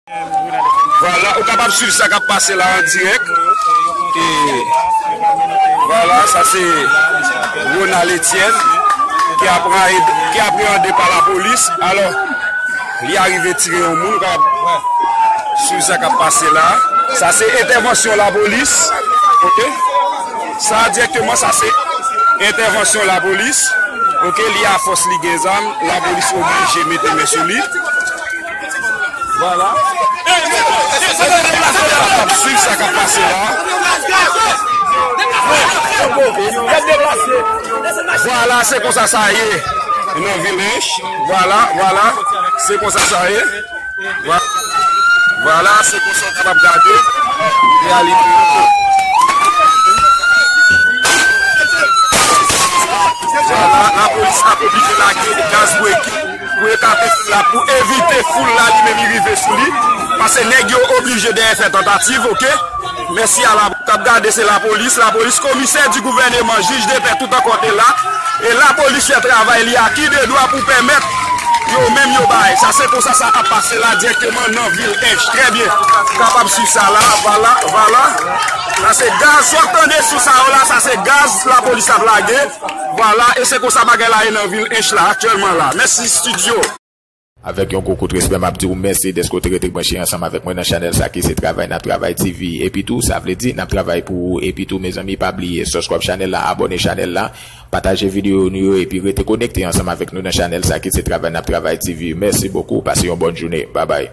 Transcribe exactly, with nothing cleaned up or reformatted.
Vwala, ou kapab swiv sa k ap pase la an dirèk. E vwala, sa se Ronald Etienne ki apre-, ki apreyande pa lapolis. Alò, li arive tire yon moun, ou kapab swiv sa k ap pase la. Sa se entèvansyon lapolis. Oke? Sa dirèkteman, sa se entèvansyon lapolis. Oke, li a fòs, li gen zam, lapolis oblije mete men sou li. Vwala. W ap swiv sa k ap pase la. Vwala, se konsa sa ye nan vil Ench. Vwala, vwala, se konsa sa ye. Vwa-, vwala, se konsa w kapab gade reyalite yo. Vwala, lapolis ap oblije lage gaz breking pou ekate foul la, pou evite foul la li menm li rive sou li. Paske nèg yo oblije dèyè fè tantativ, oke? Mèsi a la, t ap gade se lapolis, lapolis, komisè di gouvèneman, jij de pè, tout ankò te la. E lapolis fè travay li a ki de dwa pou pèmèt yo menm yo bay. Sa se konsa sa ap pase la dirèkteman nan vil Ench. Trè byen. Kapab swiv sa la, vwala, vwala. Sa se gaz, w ap tande sou sa yo la, sa se gaz lapolis ap lage. Vwala, e se konsa bagay la ye nan vil Ench la, aktyèlman la. Mèsi, estidyo. Avèk yon gwo kout respè, m ap di w mèsi dèske w te rete branche ansanm avèk mwen nan chanèl sa ki se Travay N ap Travay T V. Epi tou, sa vle di n ap travay pou ou. Epi tou, mezanmi, pa bliye subscribe chanèl la, abòne chanèl la, pataje videyo nou yo, epi rete konekte ansanm avèk nou nan chanèl sa ki se Travay N ap Travay T V. Mèsi bokou, pase yon bòn jounen. Babay.